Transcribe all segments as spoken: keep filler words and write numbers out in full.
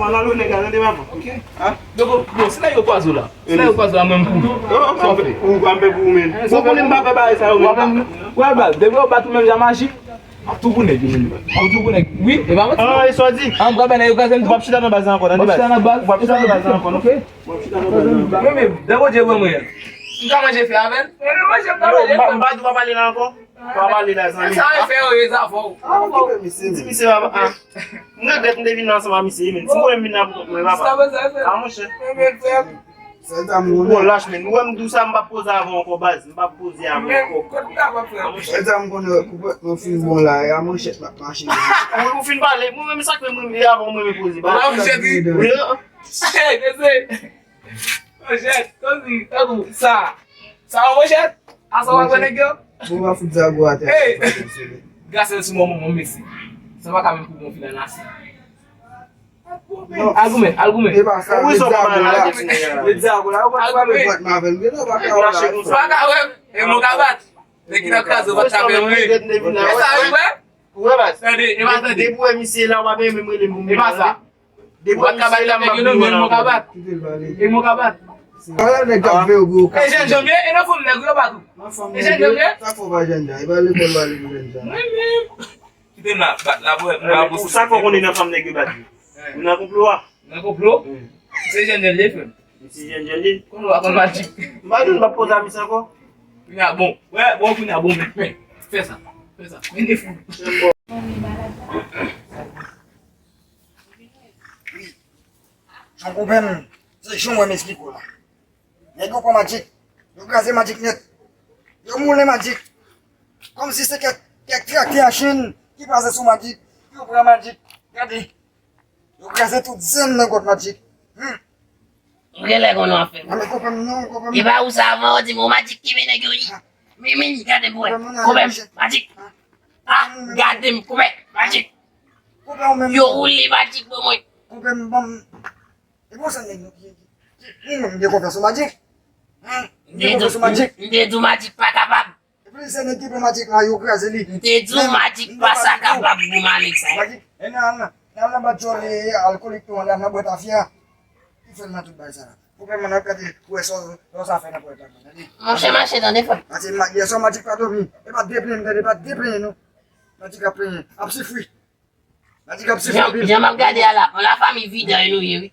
An alo nèg la, tande papa. Ok. Donk, bon, se nèg yo kwaze w la. Se nèg yo kwaze w la, mwen m pou ou. Sa w fè? Ou pa m fè pou ou menm. Ou konnen m pa fè bagay sa yo menm. Wè, baz, depi yo bat ou menm jan majik. M ap tou pou nèg yo menm. M ap tou pou nèg. Wi, e pa manti. Ah, e sa w di? Ah, m pral bay nèg yo kraze m tou. W ap chita nan baz la ankò, tande baz. W ap chita nan baz. W ap chita nan baz la ankò, non? Ok. W ap chita nan baz la ankò. Mwen menm, dan Bondye ban mwen an, m ka manje fè avè l? Mwen menm manje m pa manje. M pa di w pa pale la ankò. Pa pale la, zanmi. Sa yo fè yo reze avè w. Ah, okipe misye, men. Di misye, papa, ah. M regrèt m te vin ansanm a misye, men. Si mwen menm vin la pou kont mwen, papa. Sa bezwen fè. Ah, monchè. Mwen menm fè. Sèl sa m konnen. Bon, lach, men. Ou wè m di w sa, m p ap poze avè w ankò, baz. M p ap poze avè w ankò. Sèl sa m konnen, koupe, mwen fin bon la, e a manchèt m ap mache. Ou, ou fin pale, mwen menm sa k fè mwen, e avè w mwen repoze, baz. Ah, monchè, di. Wi, non. Hey, mesye. Monchè, tankou, tankou, sa. Sa, monchè, a sa w ap pran nèg yo? Bon, w ap fout zago atè. Hey! Gras sou manman, manman, mesye. Sa pa ka menm pou bon final la, si. Al goumen, al goumen. E pa sa, met zago la. Met zago la, ou pa t frape pòt m avè l. Gen lè w pa ka wè. Ou pa ka wè, e mwen ka bat. Nèg ki t ap kraze, ou pa t ka fè anyen. E sa, wi, wè? Ou wè, baz? Tande, e pa tande. Depi w wè misye la, w pa menm rele m pou m. E pa sa. Ou pa t ka bat la, nèg yo nan men, mwen ka bat. E mwen ka bat. Ala nèg k ap veye w pou yo. E jènjan m ye, e nan fanm nèg yo bat ou. E jènjan m ye. Sa fò pa jènjan, e pa lekòl pale pou jènjan. Mwen menm. Kite m la, bat la, bwè. Sa fò konnen nan fanm nèg yo bat ou. Ou nan konplo a. Nan konplo? Se jènjan li ye, frè m. Se jènjan li ye. Konn ou pa konn majik. M pa di w m p ap poze a misye ankò. Kounye a bon. Wè, bon, kounye a bon, men, men. Fè sa. Fè sa. Men defo. Wi. Jan konpè m, se jan w wè m esplike w la. Nèg yo pran majik, yo kraze majik nèt. Yo moulen majik. Kòmsi se kèk, kèk traktè a Chin ki pase sou majik. Yo pran majik. Gade. Yo kraze tout zen nan kont majik. Hmm. Ou genlè konn w ap fè. A, men konpè m non, konpè m. E pa ou sa avan, ou di m, o, majik kenbe nèg yo, wi. Men, men, gade pou wè. Konpè m, majik. Ah, gade m, konpè, majik. Yo woule majik pou mwen. Konpè m, ban m. E bon, sa nèg nou ki, ki, ki, nou menm gen konfyans nan majik. Hein? Nou gen konfyans nan majik. M te di w majik pa kapab. Epi se nèg ki pran majik la, yo kraze li. M te di w majik pa sa kapab pou Malik sa. Majik, e nan, nan, nan, nan bat jòl, e alkolik tou, nan, nan bwè tafya. Ki fè l nan tout bagay sa la. Pou mwen, mwen ap gade, pou wè sa, sa sa fè nan pwèt la, tande. Monchè, mache, tande, frè. Pase ma-, yè swa majik pa dòmi. E pa deplenn, tande, pa deplenn, non. Majik ap plenyen, ap soufri. Majik ap soufri anpil. Jan, jan m ap gade a la, yon lafanmi vidèy nou ye, wi.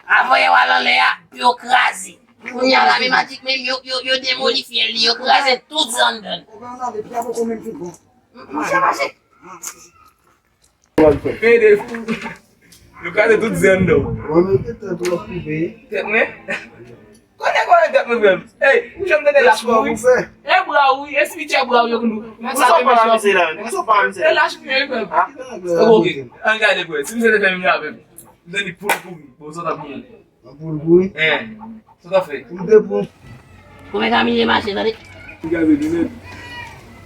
Avan yè w al anlè a, pou yo kraze. Kounye a la, men majik menm, yo, yo, yo demoli fyèl li, yo kraze tout sa anndan l. Ou pa anlè, pya poko menm fin bon. M, monchè, mache. Pede fou. Yo kraze tout zen anndan w. Wè, men tèt ou ap koupe. Tèt mwen? Konnen konnen tèt mwen, frè m. Ey, ou janm tande lach mouri? E bra w, wi. E simityè bra w yo konn. Ou sot pa misye la, ou sot pa misye. E lach mwen, wi, frè m. Ah. Ok, ok. Ann gade, frè. Si misye te fè menm jan avè m, m te di pou l kouri. Bon, sot ap mouri. Pou l pou wi. Hein. Sa w t ap fè? M te pou. Kòman Camille mache, tande? Li gade li nèt.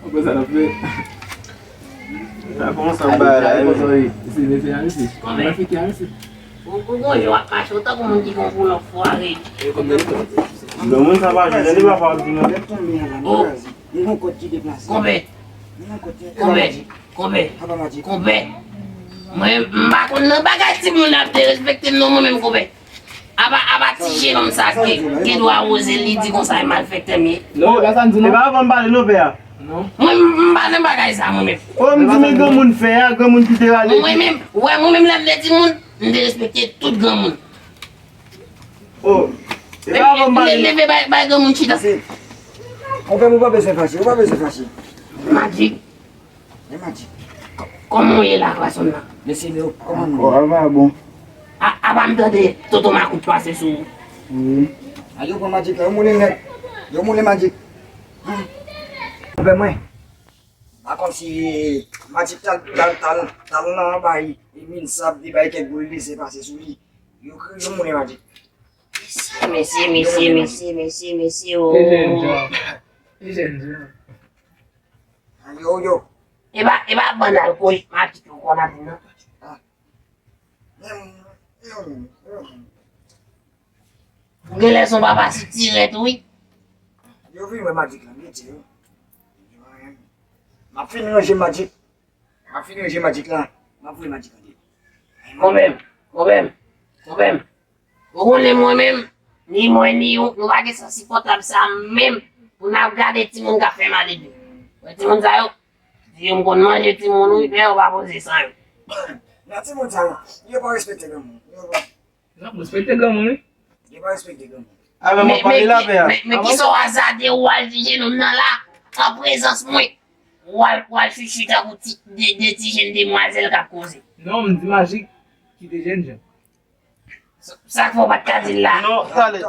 Apre sa l ap fè. Sa kòmanse ap bay la, wi. Mesye, mesye, a mesye. Kòman? Trafik a mesye. Ou, ou gon jan w ap mache, ou tankou moun ki gon boulon fware. Bon, moun sa pa jwe, tande papa w ap di non. Gade konbyen la, m kraze. M gon kòd ki deplase. Konbyen? M gon kòd ki deplase. Konbyen? Konbyen? Apa maji. Konbyen? Mwen, m pa konn nan bagay timoun ap derespekte m non, mwen menm, konbyen. Apa, apa ti jenòm sa ki gen dwa oze li di konsa e malfektè m ye. Non, e pa sa m di non. E pa avan m pale non, pè a. Non. Mwen, m, m pa nan bagay sa, mwen menm. O, m di men granmoun fè a, granmoun ki te rale. Mwen menm, wè, mwen menm lè m te timoun, m te respekte tout granmoun. O, e pa avan m pale. Leve, leve, bay, bay granmoun chita. Konbyen, ou pa bezwen fache, ou pa bezwen fache. Maji. Men Maji. Kò-, kòman w ye la, gason nan? Mesye, men kòman nou ye? Kò a pa bon. A, apa m tande tonton Makout pase sou ou? Wi. A, yo pran Maji la, yo moulen nèt. Yo moulen Maji. Hmm. Konbyen mwen. Pa kòmsi Maji t al, t al, t al, t al nan anba, e, e min sab, li bay kèk boul, li se pase sou li. Yo kri, yo moulen Maji. Mesye, mesye, mesye, mesye, mesye, o. E jènjan. E jènjan. Yo, yo. E pa, e pa bann alkolik Maji yo konn ap di non. Ah. Men, yo, yo. Ou genlè son papa sitirè tou, wi. Yo vin wè Maji la, m rete, yo. M ap fin ranje Maji. M ap fin ranje Maji la. M ap voye Maji ale. Konbyen, konbyen. Konpè m, ou konnen mwen menm, ni mwen ni ou, nou pa gen sans sipòtab sa menm pou n ap gade timoun k ap fè mal epi. Wè timoun sa yo, di yo m konn manje timoun wi, men yo pa poze san yo. Nan timoun sa yo, yo pa respekte granmoun. Yo pa N ap respekte granmoun, wi. Yo pa respekte granmoun. Avè mwen pale lapè a. Men, men kisa w azade w al di jenou m nan la, an prezans mwen. W al, w al chichi tankou ti, de, de ti jenn demwazèl k ap koze. Non, m di Majik kite jènjan. Sa, sa k fè w pa t ka di l la? Non, talè.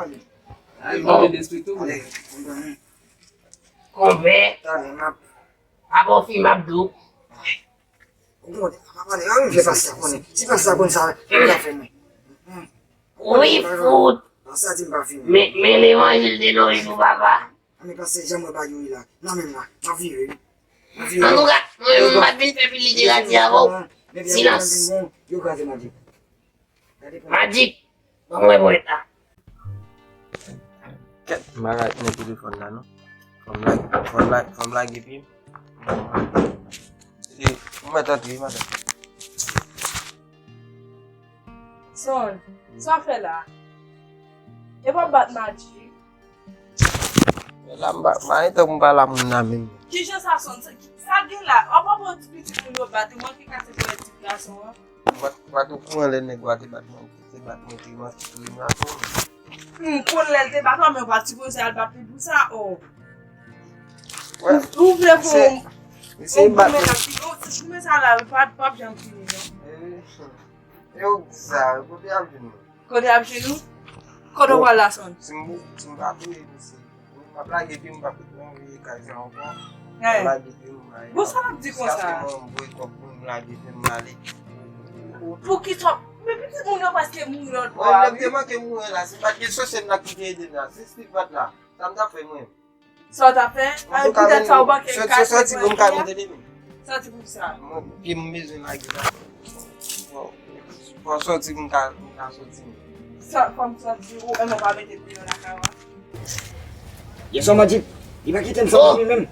Ay, move destrikto. Konpè. Talè, m ap Apa w fi m ap di w. Ou konnen, apa pale, ann fè pastè konnen. Si pastè konn sa, li ka fè mwen. Wi, fout. Pastè di m pa fini. Men, men levanjil de nos jours, papa. Ann pastè, jan mwen ba yo la. Nan menm la, m ap vire, wi. M ap vire. Antouka, mwen menm m pa t vin fè pil literati avè w. Silans. Yo kraze Majik. Majik, ban mwen ponyèt la. Kèt, m pa ka tande telefòn la non. Fò m lage, fò m lage, fò m lage pye m. E, m mèt antre, madanm. Son, sa w fè la? E w ap bat Majik? Men la m pa, m pa gen tan pou m pale a moun nan menm. Kijan sa sonn? Sa, sa gen la? W ap pran ti pitit moun yo bat, ou manke kase kòlèt ti gason an. M pa t, m pa t okouran lè nèg la te bat mwen, te bat mwen, te manke touye m la tou. M konn lè l te bat ou, men w pa t sipoze al bat li pou sa, o. Ou, ou vle fè yon, yon goumen ak li, o, ti goumen sa la, wi, pa, p ap janm fini, non. E, e ou di sa, kote y ap jwenn nou? Kote y ap jwenn nou? Kote w pral la, Son? Si m, si m pa touye misye, m ap lage pye m, m p ap antre kay sa ankò. M ap lage pye m, m ale. Bon, sa w ap di konsa? Jiskaske mwen m voye kòb pou m lage pye m, m ale. Poukisa? Men pitit moun yo prèske mouri lòt bò a, wi. Mwen, lè m te manke mouri la, si pa t gen sòsyè m la ki te ede m la, si Steve pa t la, sa m t ap fè mwen? Sa w t ap fè? Poutèt sa w manke kase pou Steve la? Sòti pou sa. Mwen, pye m bezwen lage la. Fò, fò sòti pou m ka, pou m ka sòti. Sa, fò m sòti, ou menm ou pa mete m deyò lakay ou a? Yèswa Majik, li pa kite m san dòmi menm.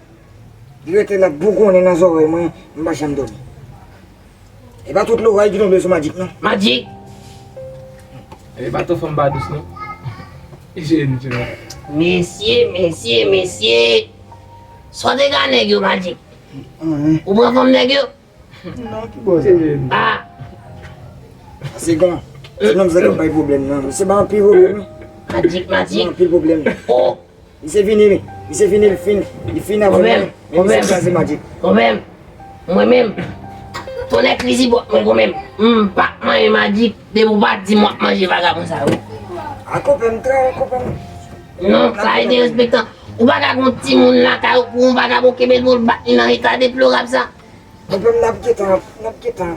Li rete l ap bougonnen nan zòrèy mwen, m pa janm dòmi. E pa tout loray ki tonbe sou Majik, non. Majik! E pa tout fanm pa dous, non. Mesye, mesye, mesye! Sa w te ka nèg yo, Majik? Ou pran fanm nèg yo? Non, ki bò sa? Ah! Segon, se nonm sa k ap bay pwoblèm nan. Misye bay anpil pwoblèm, wi. Majik, Majik. Anpil pwoblèm. Oh! Misye vini, wi. Misye vini, li fin, li fin avè mwen. Men misye kraze Majik. Konpè m, mwen menm, tonnè krizibòt mwen konpè m, m p ap manje Majik depi w pa di m w ap manje vagabon sa yo. A konpè m, trè konpè m. Non, sa e derespektan. Ou pa ka gon timoun lakay ou pou yon vagabon kenbe l pou l bat li nan eta deplorab sa. Konpè m, n ap gentan, n ap gentan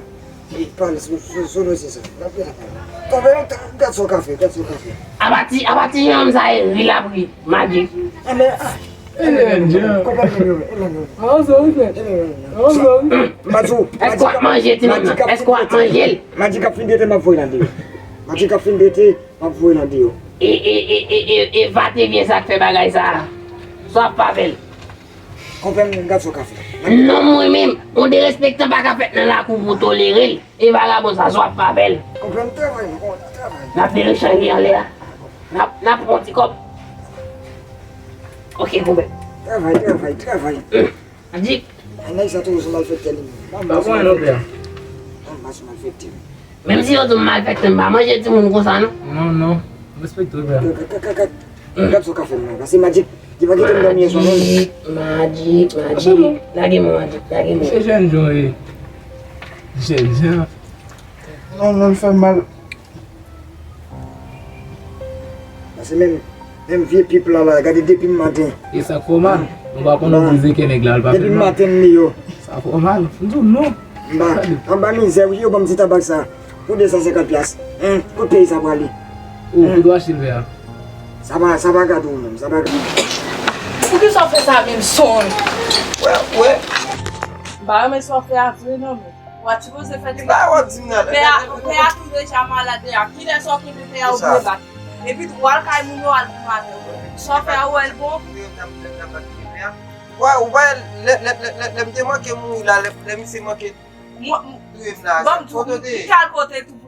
pale sou, sou, sou dosye sa. N ap gentan pale. Konpè m, gad sa w ka fè, gad sa w ka fè. Apati, apati jan sa e ri l ap ri, Majik. Enben, ah. Enben, konpè m, enben, enben. An sòri, frè. An sòri. M pa di w, èske w ap manje timoun nan? Èske w ap manje l? Majik ap fin trete, m ap voye l al deyò. Majik ap fin trete, m ap voye l al deyò. E, e, e, e, e, e va te vyen sa k fè bagay sa a. Sa w ap fè avè l? Konpè m, gad sa w ka fè. Non, mwen menm, yon derespektan pa ka fèt nan lakou pou w tolere l. E vagabon sa, sa w ap fè avè l? Konpè m, travay, nou konn travay. N ap derechange anlè a. N ap, n ap pran ti kòb. Ok, konpè. Travay, travay, travay. Adik. Ay, nèg sa toujou sou malfektè li menm. Pa konn anyen non, pè. Ann, pa sou malfektè. Menm si yo di m malfektè, m pa manje timoun konsa non. Non, non. M respekte w, pè. Gad, gad, gad, gad. Gad sa w ka fè m nan. Pase Majik, li pa kite m dòmi yè swa menm. Majik, Majik, Majik. Lage mwen, Majik, lage mwen. Se jèn jan w ye. Jèn jan. Non, non, l fè m mal. Pase menm, menm vye pip la la, gade depi maten. E sa k fè w mal? Ou pa konn ou brize kè nèg la, l pa fè mal. Depi maten m deyò. Sa fè w mal? M di w non. M ba, anba mizè wi, yo ban m ti tabak sa. Pou de san senkant pyas. Hen, kot peyi sa prale? Ou, kote w achte l vè a? Sa pa, sa pa gade w menm, sa pa gade w. Poukisa w fè sa menm, Son? Wè, wè. M pa renmen sa w fè a vre non, men. Ou pa t sipoze fè ti gason. Pè a, pè a tou deja malad deja. Kilè sa w kenbe pè a ou vle bat? Epi tou, w al kay moun yo, al pou maten. Sa w fè a, ou wè l bon? Wè, ou wè, lè, lè, lè, lè, lè m te manke mouri la, lè, lè misye manke touye m la, se foto te ye. Kal kote tou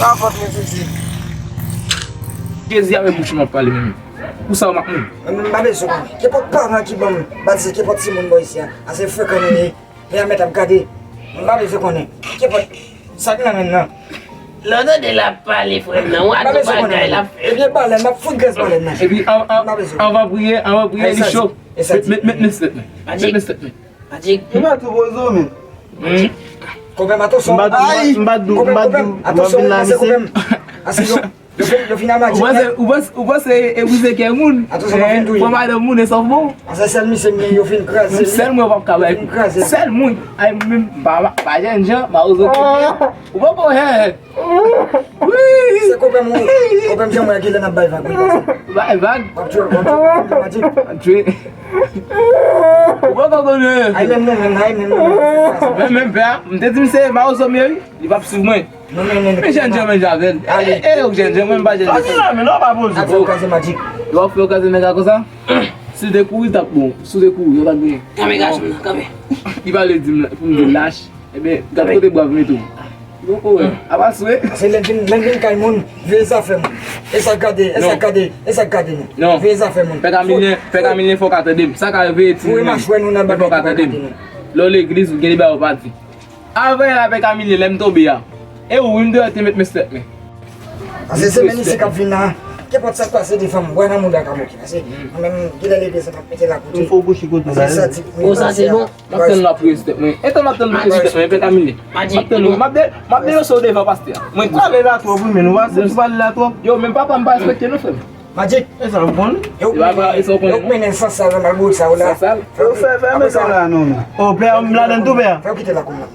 Rapòt mwen sezi. Jezi avè bouch mwen ap pale menm. Pou sa w m ap mouri. Mwen menm m pa bezwen konnen. Kenpòt paran ki ban m, ba di se kenpòt timoun bò isi a. Ase frekan nou ye. Pè a mèt ap gade. Mwen pa bezwen konnen. Kenpòt. Sa k nan men l nan. Lè w tande l ap pale, frè m nan, w a tou bagay l ap fè. Ebyen, balèn, m ap fout grès balèn nan. Epi, an, an, anvan priye, anvan priye, li cho. Met, met, met, met, met, met, met. Magic. Magic. Li pa tou poze w, men. Konpè m, atansyon. M pa tou, m pa tou, m pa tou, m ap vin la, mesye. Atansyon, konpè m. Ase yo, yo fin, yo fin a Magic. Ou panse, ou panse, ou panse e brize kè moun? Atansyon, m ap fin touye. Pran madanm moun e sòf bon. Ase sèl misye m gen, yo fin kraze li. Sèl mwen w p ap ka bay. Yo fin kraze li. Sèl mwen. Ay, m menm, pa, pa, pa jènjan, mawozo. Ou poko, hè. Wi. Se konpè m, wi. Konpè m, jan mwen genlè n ap bay vag, wi, pase. Bay vag. W ap tchwe, w ap tchwe, w ap tchwe. Ou poko konnen. Ay, menm nou, menm, ay, menm nou, menm. Men, men, pè a, m te di misye, mawozo m ye, wi. Li p ap swiv mwen. Non, men, men, men, jènjan, men, javel. Ale. E, e, ou jènjan, mwen, m pa jènjan. Sa ki la, men, non, pa poze. Ap fè w kraze Magic. Yo ap fè w kraze nèg la konsa? Si w te kouri, t ap bon. Si w te kouri, yo t ap genyen. Kanpe, gason m nan, kanpe. Li pale di m, pou m di lach. Ebyen, gad kote bwa m mete w. Poko wè. Apa swe. Se lè m vin, lè m vin kay moun, veye zafè moun. E sa gade, e sa gade, e sa gade nou. Non. Veye zafè moun. Pè Kamilyen, pè Kamilyen fò w ka tande m. Sa ka veye timoun. Foure machwè nou nan bagay ki pa gade nou. Lè w legliz, ou gen de bagay ou pa di. Avè la pè Kamilyen, lè m tonbe a. E ou wi m deyò te met men sou tèt mwen. Pase semèn isi k ap vin la, kenpòt sa k pase devan m, bwa nan mouda ka moke. Pase mwen menm, genlè legliz la m ap mete l akote. M fò kouche kote w la. Konsa se bon. M ap tann l ap priye sou tèt mwen. Etan m ap tann l ap priye sou tèt mwen, pè Kamilyen. M ap tann ou. M ap de, m ap denonse w devan pastè a. Mwen tou. Pale la twòp, wi, men ou pa, ou pale la twòp. Yo, men papa m pa respekte nou, frè m. Magic. E sa m konnen. E w k mennen, e w k mennen l san sal nan malbourik sa yo la. San sal? Yo fè, fèmen sa la non, men. O, pè a m ladann tou, pè a. Fè w kite la kounye a.